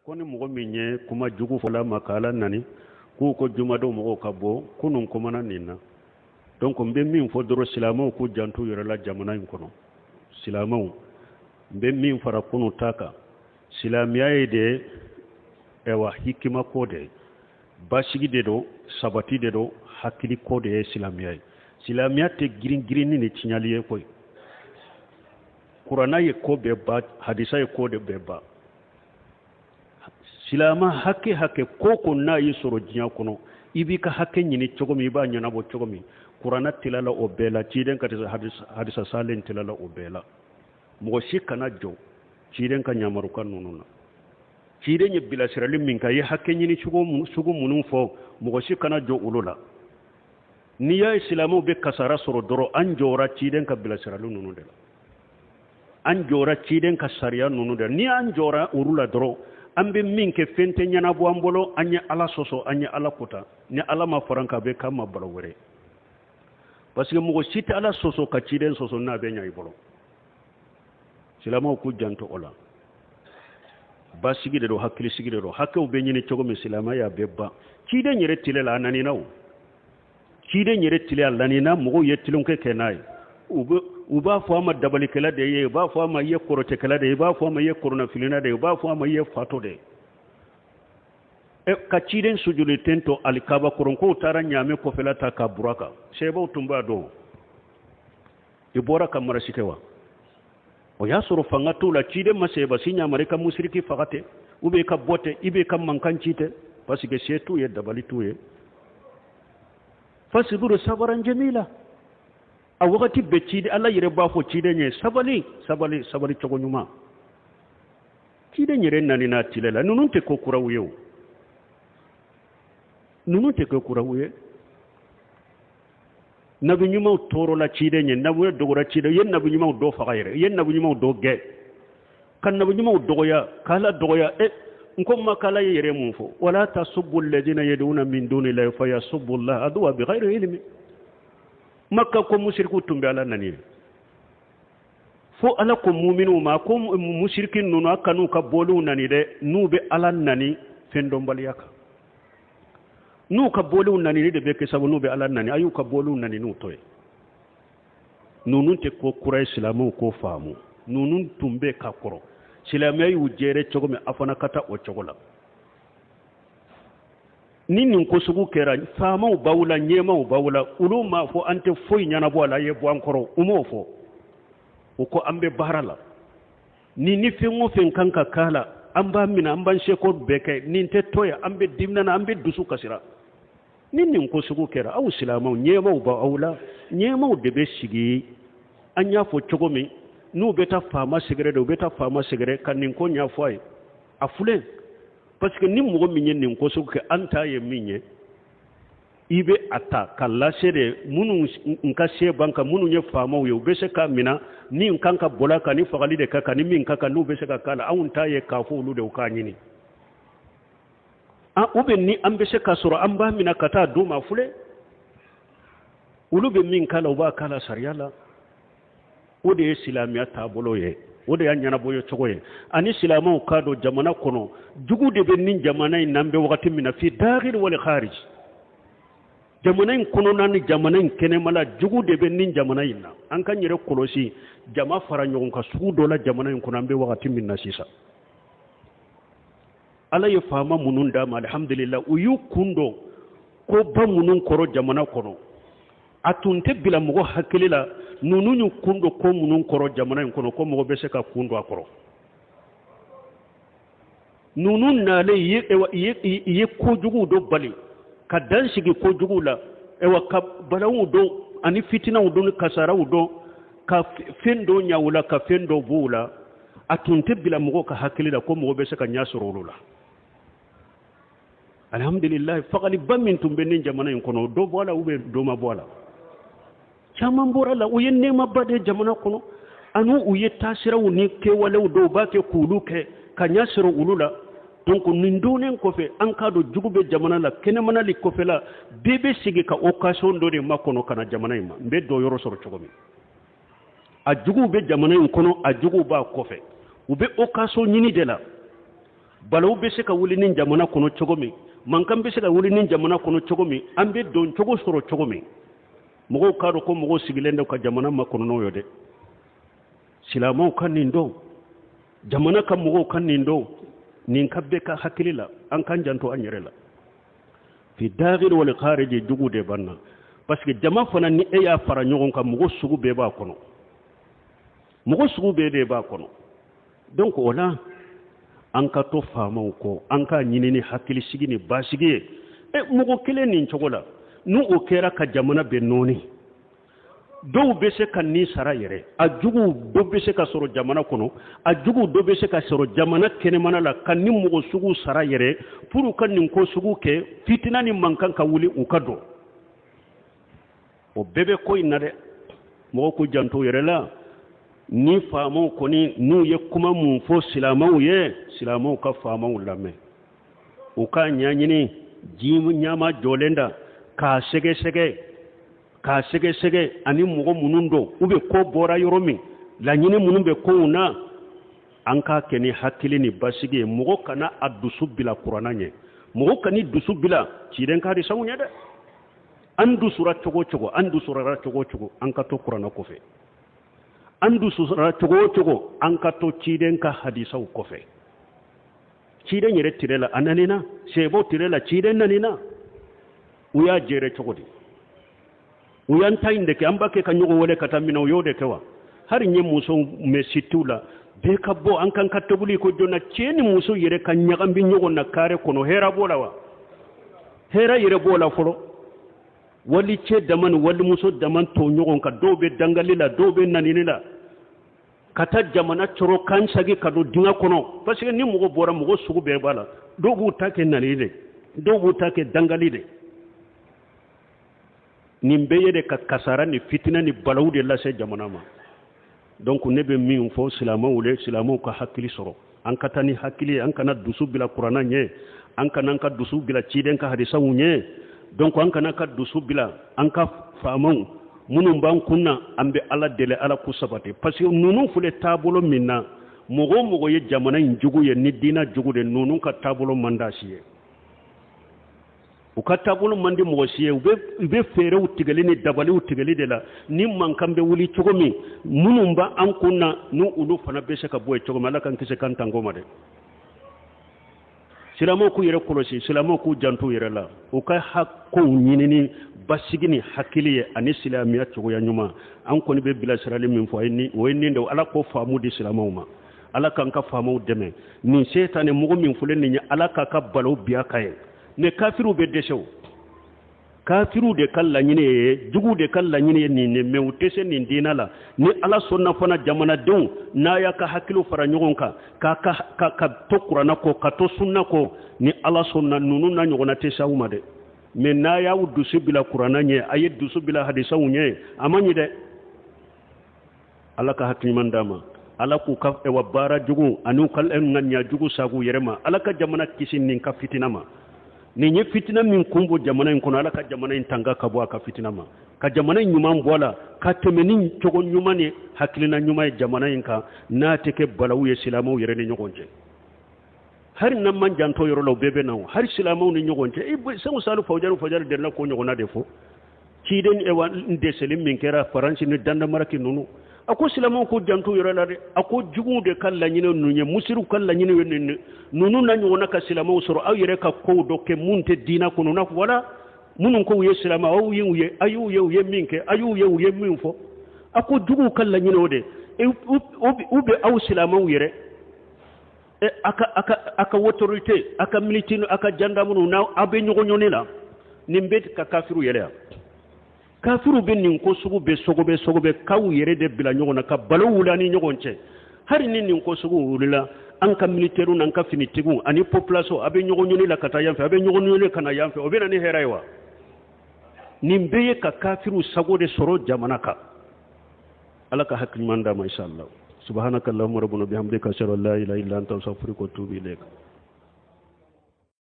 Ko ni mɔgɔ min ye kuma jugu fɔ la ma k'Ala nani, k'u ko jumadon mɔgɔw ka bɔ, kunun kumana nin na. Donc n bɛ min fɔ dɔrɔn, silamɛw k'u janto yɛrɛ la jamana in kɔnɔ. Silamɛw, n bɛ min fara kunun ta kan, silamɛya ye de ɛwa hikima ko de ye, basigi de don, sabati de don, hakili ko de ye silamɛya ye. Silamɛya tɛ girin girinni ni tiɲɛli ye koyi. Kuranna ye ko bɛɛ ban, hadisa ye ko de bɛɛ ban. Silama hakɛ hakɛ ko ko n'a y'i sɔrɔ diɲɛ kɔnɔ, i b'i ka hakɛ ɲini cogo min, i b'a ɲɛnabɔ cogo min, kuranna tilala o bɛɛ la, ciden ka hadisa salen tilala o bɛɛ la. Mɔgɔ si kana jɔ ciden ka yamarukan ninnu na. Ciden ye bilasirali min kɛ, a ye hakɛ ɲini sugu minnu fɔ, mɔgɔ si kana jɔ olu la. N'i y'a ye silamɛw bɛ kasara sɔrɔ dɔrɔn, an jɔra ciden ka bilasirali ninnu de la, an jɔra ciden ka sariya ninnu de la. Ni an jɔra olu la dɔrɔn, an bɛ min kɛ, fɛn tɛ ɲɛnabɔ an bolo. An ye Ala sɔsɔ, an ye Ala kota. Ni Ala ma fara an kan, a bɛ k'an ma balawu wɛrɛ, parce que mɔgɔ si tɛ Ala sɔsɔ ka ciden sɔsɔ n'a bɛ ɲɛ i bolo. Silamɛw k'u janto o la. Basigi de don, hakilisigi de don. Hakɛw bɛ ɲini cogo min, silamɛya y'a bɛɛ ban. Ciden yɛrɛ tile la, a nanina o ciden yɛrɛ tile a lanina, mɔgɔw ye tulonkɛ kɛ n'a ye. U b'a fɔ a ma dabalikɛla de ye, u b'a fɔ a ma i ye kɔrɔtɛkɛla de ye, u b'a fɔ a ma i ye kɔnɔnafilina de ye, u b'a fɔ a ma i ye fatɔ de ye. Ka ciden sujuli ten to alikaba kɔrɔ, k'o taara ɲaamɛ kɔfɛla ta ka bura kan. Sɛbɛw tun b'a dɔn i bɔra ka marasi kɛ wa. O y'a sɔrɔ fanga t'u la. Ciden ma sɛba si ɲamari ka musiriki faga tɛ, u bɛ ka bɔ tɛ, i bɛ ka mankan ci tɛ, parce que se t'u ye, dabali t'u ye. Fasibiri sabaran jamila, a wagati bɛɛ ciden, Ala yɛrɛ b'a fɔ ciden ye sabali, sabali, sabali cogo ɲuman. Ciden yɛrɛ nani n'a tile la. Ninnu tɛ ko kuraw ye o, ninnu tɛ ko kuraw ye. Nabi ɲumanw tɔɔrɔla ciden ye, nabi dɔgɔra ciden ye, nabi ɲumanw dɔ faga yɛrɛ, i ye nabi ɲumanw dɔ gɛn, ka nabi ɲumanw dɔgɔya, k'Ala dɔgɔya. E n ko ma k'Ala ye yɛrɛ mun fɔ? Wala tasubbu alladhina yad'una min dunillahi fayasubbu allaha adwa bighayri ilmi. Makka ko musiriku tun bɛ Ala nani ye, fo Ala ko muminuw ma ko musiriki ninnu, a kan'u ka boliw nani dɛ, n'u bɛ Ala nani fɛn dɔnbaliya kan. N'u ka boliw nanini de bɛ kɛ sababu n'u bɛ Ala nani, a y'u ka boliw nani n'u to ye. Ninnu tɛ ko kura ye, silamɛw k'o faamu. Ninnu tun bɛ ka kɔrɔ, silamɛya y'u jɛrɛ cogo min, a fana ka taa o cogo la. Ni nin ko sugu kɛra, faamaw b'aw la, ɲɛmaaw b'aw la, olu m'a fɔ an tɛ foyi ɲɛnabɔ a la, a ye bɔ an kɔrɔ. U m'o fɔ. U ko an bɛ baara la, ni fɛn o fɛn kan ka k'a la, an b'a minɛ, an b'an seko bɛɛ kɛ. Nin tɛ to yan, an bɛ dimina, an bɛ dusu kasira. Ni nin ko sugu kɛra, aw silamɛw, ɲɛmaaw b'aw la, ɲɛmaaw de bɛ sigi. An y'a fɔ cogo min, n'u bɛ taa faama sɛgɛrɛ de, u bɛ taa faama sɛgɛrɛ ka nin ko ɲɛfɔ a ye. A filɛ, parce que ni mɔgɔ min ye nin ko sugu kɛ, an ta ye min ye, i bɛ a ta ka lase de minnu n ka se ban kan, minnu ye faamaw ye, u bɛ se k'a minɛ ni n kan ka bɔla kan, ni fagali de ka kan, ni min ka kan, n'u bɛ se ka k'a la. Anw ta ye k'a fɔ olu de, u k'a ɲini ou bien ni an bɛ se k'a sɔrɔ, an b'a minɛ ka taa d'u ma. Filɛ, olu bɛ min k'a la, u b'a k'a la sariya la. O de ye silamɛya taabolo ye, o de y'a ɲɛnabɔ cogo ye. Ani silamɛw k'a dɔn, jamana kɔnɔ jugu de bɛ nin jamana in na. An bɛ wagati min na, fi dakhil wal kharij, jamana in kɔnɔna ni jamana in kɛnɛmala, jugu de bɛ nin jamana in na. An k'an yɛrɛ kɔlɔsi jama fara ɲɔgɔn kan sugu dɔ la jamana in kɔnɔ. An bɛ wagati min na sisan, Ala ye faama minnu d'a ma, alihamudulila, u y'u kun don koba minnu kɔrɔ jamana kɔnɔ, a tun tɛ bila mɔgɔ hakili la. Ninnu y'u kun don ko minnu kɔrɔ jamana in kɔnɔ, ko mɔgɔ bɛ se ka kun don a kɔrɔ. Ninnu nalen i ye kojuguw dɔ bali ka dan sigi kojuguw la, ayiwa, ka balawu dɔn ani fitinaw dɔn ni kasaraw dɔn, ka fɛn dɔ ɲa u la, ka fɛn dɔ b'u la. A tun tɛ bila mɔgɔw ka hakili la ko mɔgɔ bɛ se ka ɲɛ sɔrɔ olu la. Alihamdulilayi, fagaliba min tun bɛ nin jamana in kɔnɔ, dɔ bɔ a la ou bien dɔ ma bɔ a la, caman bɔra a la. U ye nɛɛmaba de jamana kɔnɔ, ani u ye taasiraw ni kɛwalew dɔw b'a kɛ k'olu kɛ ka ɲɛ sɔrɔ olu la. Donc nin donnen kɔfɛ, an k'a dɔn jugu bɛ jamana la, kɛnɛmana ni kɔfɛla bɛɛ bɛ sigi ka occasion dɔ de makɔnɔ ka na jamana in ma. N bɛ dɔ yɔrɔ sɔrɔ cogo min, a juguw bɛ jamana in kɔnɔ, a juguw b'a kɔfɛ, u bɛ occasion ɲini de la. Balawu bɛ se ka wuli ni jamana kɔnɔ cogo min, mankan bɛ se ka wuli ni jamana kɔnɔ cogo min, an bɛ don cogo sɔrɔ cogo min. Mɔgɔw k'a dɔn ko mɔgɔw sigilen don ka jamana makɔnɔ n'o ye dɛ. Silamɛw ka nin dɔn, jamana ka mɔgɔw ka nin dɔn, nin ka bɛɛ ka hakili la, an k'an janto an yɛrɛ la. Fi dakhil wal khariji, jugu de b'an na, parce que jama fana, ni e y'a fara ɲɔgɔn kan, mɔgɔ sugu bɛɛ b'a kɔnɔ, mɔgɔ sugu bɛɛ de b'a kɔnɔ. Donc o la, an ka to faamaw kɔ, an k'a ɲini ni hakilisigi ni basigi ye. E mɔgɔ kelen nin cogo la, n'o o kɛra ka jamana bɛ nɔɔni, dɔw bɛ se ka nin sara yɛrɛ. A jugu dɔ bɛ se ka sɔrɔ jamana kɔnɔ, a jugu dɔ bɛ se ka sɔrɔ jamana kɛnɛmana la, ka nin mɔgɔ sugu sara yɛrɛ pour ka nin ko sugu kɛ, fitina ni mankan ka wuli, u ka don. O bɛɛ bɛ ko in na dɛ. Mɔgɔw k'u janto yɛrɛ la. Ni faamaw kɔni n'u ye kuma mun fɔ silamɛw ye, silamɛw ka faamaw lamɛn, u k'a ɲɛɲini, ji ɲama jɔlen da k'a sɛgɛsɛgɛ, k'a sɛgɛsɛgɛ, ani mɔgɔ minnu don, u bɛ ko bɔra yɔrɔ min, laɲini minnu bɛ kow na, an k'a kɛ ni hakili ni basigi ye. Mɔgɔ kana a dusu bila kuranna ɲɛ, mɔgɔ kana dusu bila ciden ka hadisaw ɲɛ dɛ. An dusura cogo cogo, an dusurara cogo cogo, an ka to kuranna kɔfɛ. An dusurara cogo o cogo, an ka to ciden ka hadisaw kɔfɛ. Ciden yɛrɛ tile la, a nanina sɛbɛw tile la, ciden nanina, u y'a jɛrɛ cogo di? U y'an ta in de kɛ, an b'a kɛ ka ɲɔgɔn wele ka taa minɛ, u y'o de kɛ wa? Hali n ye musow mɛn sitiw la, bɛɛ ka bɔ, an kan ka tobili ko joona, cɛ ni muso yɛrɛ ka ɲagami ɲɔgɔn na kare kɔnɔ. Hɛrɛ b'o la wa? Hɛrɛ yɛrɛ b'o la fɔlɔ? Wali cɛ dama ni walimuso dama to ɲɔgɔn kan, dɔw bɛ dangali la, dɔw bɛ nanini la, ka taa jamana cɔrɔ kan sagi ka don dingɛ kɔnɔ. Parce que ni mɔgɔ bɔra, mɔgɔ sugu bɛɛ b'a la. Dɔw b'u ta kɛ nanini de, dɔw b'u ta kɛ dangali de. Nin bɛɛ ye de ka kasara ni fitina ni balawu de lase jamana ma. Donc ne bɛ min fɔ silamɛw le, silamɛw ka hakili sɔrɔ, an ka taa ni hakili ye, an kana dusu bila kuranna ɲɛ, an kana an ka dusu bila ciden ka hadisaw ɲɛ. Donc an kana ka dusu bila an ka faamaw minnu b'an kun na. An bɛ Ala deli, Ala k'u sabati, parce que ninnu filɛ taabolo min na, mɔgɔ o mɔgɔ ye jamana in jugu ye ni diinɛ jugu de, ninnu ka taabolo man d'a si ye, u ka taabolo man di mɔgɔ si ye. U bɛ fɛɛrɛw tigɛli ni dabaliw tigɛli de la ni mankan bɛ wuli cogo min, minnu b'an kun na, ni olu fana bɛ se ka bɔ yen cogo min. Ala k'an kisi k'an tanko ma dɛ. Silamɛw k'u yɛrɛ kɔlɔsi, silamɛw k'u janto u yɛrɛ la, u ka kow ɲinini basigi ni hakili ye ani silamɛya cogoya ɲuman. An kɔni bɛ bilasirali min fɔ, o ye nin de: Ala k'o faamu di silamɛw ma, Ala k'an ka faamaw dɛmɛ. Nin setanɛ mɔgɔ min filɛ nin ye, Ala k'a ka balawu bi a kan ye. Mais kafiriw bɛ dɛsɛ. O kafiriw de ka laɲini ye, juguw de ka laɲini ye nin ye, mais u tɛ se nin diinɛ la. Ni Ala sɔnna fana, jamanadenw n'a y'a ka hakiliw fara ɲɔgɔn kan ka to kuranna kɔ, ka to sunna kɔ, ni Ala sɔnna, ninnu na ɲɔgɔnna tɛ se aw ma dɛ. Mais n'a y'aw dusu bila kuranna ɲɛ, a ye dusu bila hadisaw ɲɛ, a ma ɲi dɛ. Ala ka hakili ɲuman d'a ma, Ala k'u ka ɛwa baara jugu ani u ka ŋaniya jugu sago yɛrɛ ma. Ala ka jamana kisi nin ka fitina ma. Nin ye fitina min kun bɔ jamana in kɔnɔ, Ala ka jamana in tanga ka bɔ a ka fitina ma, ka jamana in ɲuman bɔ a la, ka tɛmɛ ni cogo ɲuman ni hakilina ɲuman ye jamana in kan, n'a tɛ kɛ balawu ye silamɛw yɛrɛ ni ɲɔgɔn cɛ. Hali n'an man janto yɔrɔ la, u bɛɛ bɛ na o, hali silamɛw ni ɲɔgɔn cɛ. Segu Salu Fawjari Fawjari delila k'o ɲɔgɔnna de fɔ. Ciden ewa dɛsɛli min kɛra Faransi ni Dandamaraki ninnu, a ko silamɛw ko janto yɔrɔ la dɛ. A ko juguw de ka laɲini ninnu ye, musiriw ka laɲini ye nin ninnu na ɲɔgɔnna ka silamɛw sɔrɔ, aw yɛrɛ ka kow dɔ kɛ mun tɛ diinɛ kɔnɔ n'a fɔ wala minnu ko u ye silamɛ, aw ye u ye, a y'u ye u ye min kɛ, a y'u ye u ye min fɔ. A ko juguw ka laɲini o de u bɛ aw silamɛw yɛrɛ, a ka autorité, a ka militaire, a ka gendarme, n'aw aw bɛ ɲɔgɔn ɲɔni la, nin bɛ ka kafiriw yɛrɛ yan. Kafiriw bɛ nin ko sugu bɛ sogobɛ sogobɛ k'aw yɛrɛ de bila ɲɔgɔn na ka balo wuli ani ɲɔgɔn cɛ. Hali ni nin ko sugu wulila, an ka militaires n'an ka finitigiw ani population, a bɛ ɲɔgɔn ɲini la ka taa yan fɛ, a bɛ ɲɔgɔn ɲini ka na yan fɛ, o bɛ na ni hɛrɛ ye wa? Nin bɛɛ ye ka kafiriw sago de sɔrɔ jamana kan. Ala ka hakili ɲuman d'a ma, inshallah. Subhanaka allahumma rabbana bihamdika, ashhadu an la ilaha illa anta, astaghfiruka wa atubu ilayk.